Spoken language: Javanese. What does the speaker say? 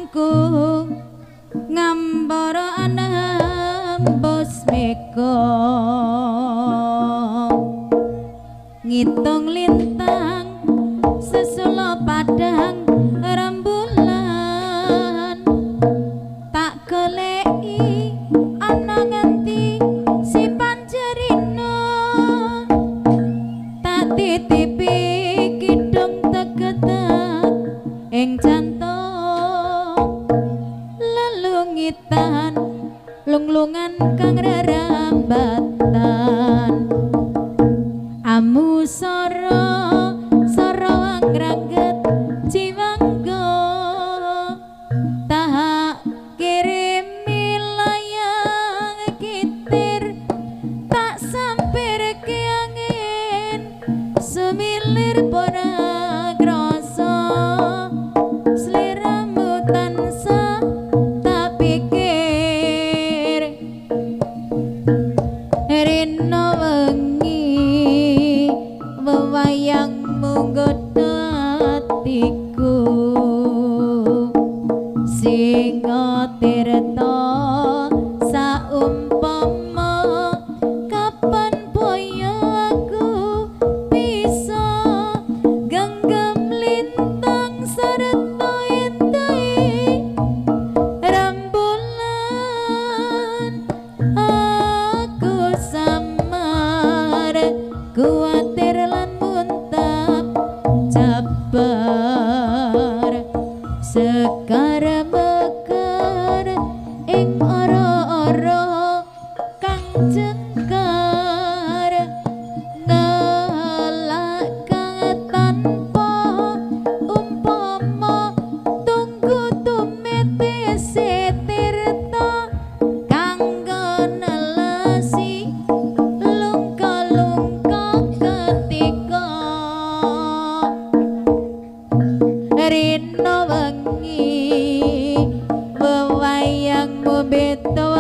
Tresnanku ngambara anembus mega, ngitung lintang sesula padang rembulan. Tak goleki ana ngendi si panjerino, tak titipi kidung tegetek ing jantung, lelungitan lunglungan kang rerambatan. Amu soro soro angrangget jiwangga, tak kirimi layang kitir, tak sampir ke angin sumilir ora krasa. Sliramu tansah tak pikir, rino wengi wewayangmu nggodha atiku. Singa tirta saumpama kapan boyo aku bisa genggam lintang sarta endahe rembulan. Aku samar kuwatir lan muntap jabar, sekar mekar ing ora-ora kang jengkar, ngelak kang tanpa umpama tunggu tumete setirta kanggo nelesi lungka-lungka ketika rino wengi wewayangmu beda.